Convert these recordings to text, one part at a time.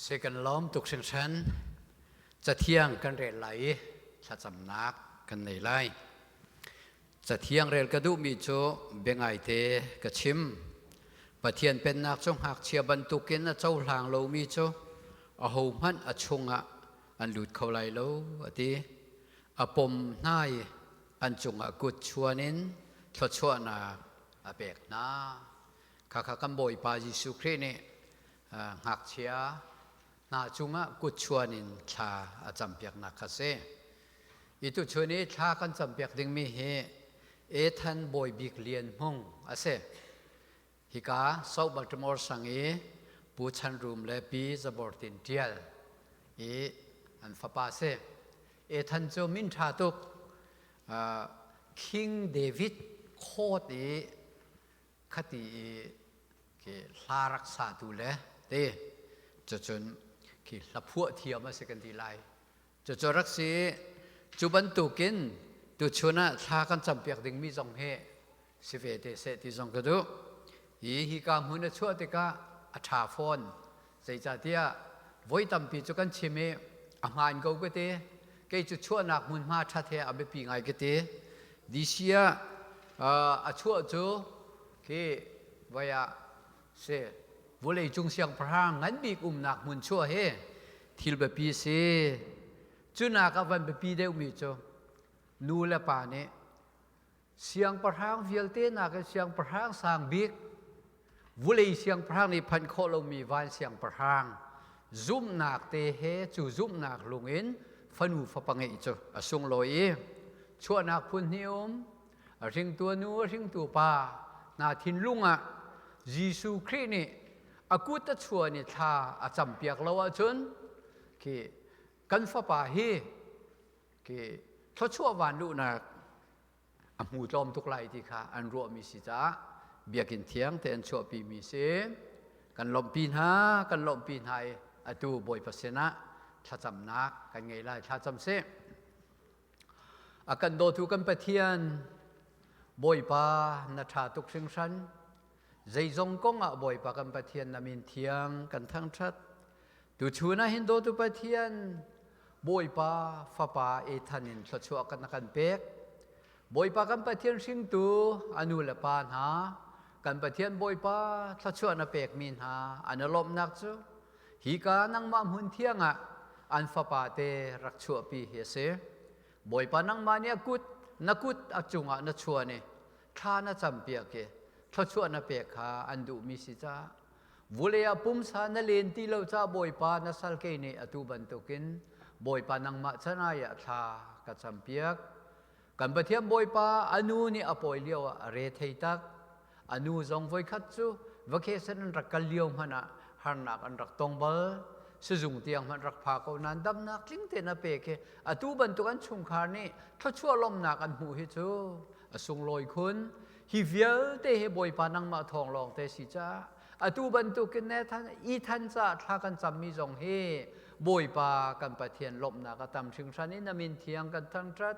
Si kan lawm tuk hringhran. Cathiang kan rel lai i thlacamnak kan nei lai. Cathiang rel ka duhmi cu biangaite ka chim. Pathian pennak cu ngakchia bantukin a cohlang lomi cu ahohmanh a chungah an lut kho lai lo, a ti. A pom hna i an cungah kut chuan in thluachuahnak a pek hna. Khakha kan Bawipa Jesuh Khrih nih ngakchia hna cungah kut chuan in thla a campiaknak kha si. I tuchun i thla kan campiak dingmi hi Ethan Bawi Bik Lian Hmung a si. Hika South Baltimore sang i Pu Chan Rum le Pi Zabor Tin Ṭial i an fapa si. Ethan cu min ṭha tuk King David court i khati i khi hla rak satu le te cucun khi hla phuah thiam a si kan ti lai. Cucu rak si cu bantukin tuchun ah thla kan campiak dingmi zong hi si ve te seh ti zong ka duh. Hi hika hmun a chuah tikah a ṭha fawn. Zeicahtiah voi tampi cu kan chim i a hmaan ko ka ti. Kei cu chuahnak hmunhma ṭhat he a biapi ngai ka ti. DC ah a chuah cu khi voi ah si vawleicung siangpahrang ngan bik umnak hmun chuah hi thil biapi si. Cunak ah van biapi deuhmi cu nu le pa nih siangpahrang vialte nakin siangpahrang sang bik vulei siangpahrang nih phanh khawh lomi van siangpahrang zumhnak te he cu zumhnak lung in fanu fapa ngeih cu a sunglawi i chuahnak phun hnih um a hringtu a nu a hringtu pa hna thinlung ah Jesuh Khrih nih a kut a chuan i thla a campiak lo ahcun khi kan fapa hi khi thluachuah van luhnak a hmu tlawm tuk lai ti kha an ruahmi si caah biakinn thiang te an chuahpi mi si. Kan lawmhpi hna, kan lawmhpi hna i atu Bawipa sinah thlacamnak kan ngei lai. Thlacam sih. A kan dawtu kan Pathian, Bawipa, na ṭha tuk hringhran. Zeizong kong ah Bawipa kan Pathian, na min thiang kan thangṭhat. Tuchun ah hin dawtu Pathian, Bawipa Fapa Ethan in thluachuah kan kan pek. Bawipa kan Pathian hringtu a nu le pa hna, kan Pathian Bawipa thluachuah na pekmi hna an i lawmhnak cu hika nangmah hmun thiang ah an fapa te rak chuahpi hi a si. Bawipa, nangmah nih a kut na kut a cungah na chuan i thla na campiak i thluachuah na pek kha an duhmi si caah vulei ah pumsa na len ti lo ca Bawipa, na sal kei nih atu bantukin Bawipa nangmah canai ah thla ka campiak. Kan Pathian Bawipa, a nu nih a pawi lio ah a re thei tak. A nu zong voikhat cu vacation an rak kal lio hmanh ah harnak an rak tong bal. Sizung tiang hmanh rak pha ko nain damnak tling tein a pek i atu bantuk an chungkhar nih thluachuah lawmhnak an hmuh hi cu a sunglawi khun. Hi vialte hi Bawipa nangmah thawng lawng te si caah atu bantukin ne than i than caah thla kan cammi zong hi Bawipa kan Pathian lawmhnak a tam hringhran i na min thiang kan thangṭhat.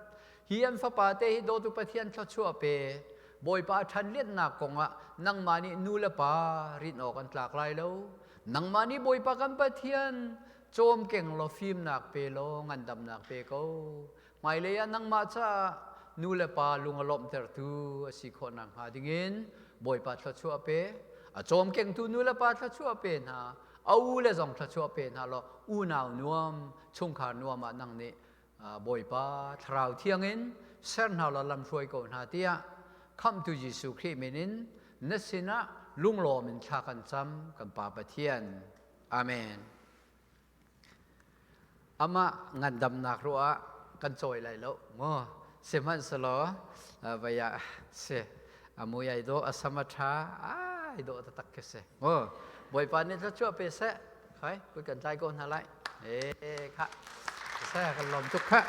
Hi an fapa te hi dawtu Pathian thluachuah pe. Bawipa ṭhan lianhnak kongah nangmah nih nu le pa rinh awk an tlak lai lo. Nangmah nih Bawipa kan Pathian cawmkeng law fimnak pe law ngandamnak pe ko. Hmailei ah nangmah caah nu le pa lung a lawmhtertu a si khawh nakhnga dingin Bawipa thluachuah pe. A cawmkengtu nu le pa thluachuah pe hna. A u le zong thluachuah pe hna law unau nuam, chungkhar nuam ah nang nih Bawipa Thlarau Thiang in ser hna law lamhruai ko hna tiah Khamhtu Jesuh Khrih min in na sinah lunglawm in thla kan cam, kan Pa Pathian. Amen. Amah ngandamnak ruah ah kan cawi lai lo mu. Sihmanhsehlaw vei ah si a mui ai dawh, a sam a ṭha, ai dawh taktak khi si mu. Bawipa nih thluachuah pe seh. Khai kut kan tlai ko hna lai. E kha. Seh kan lawm tuk kha.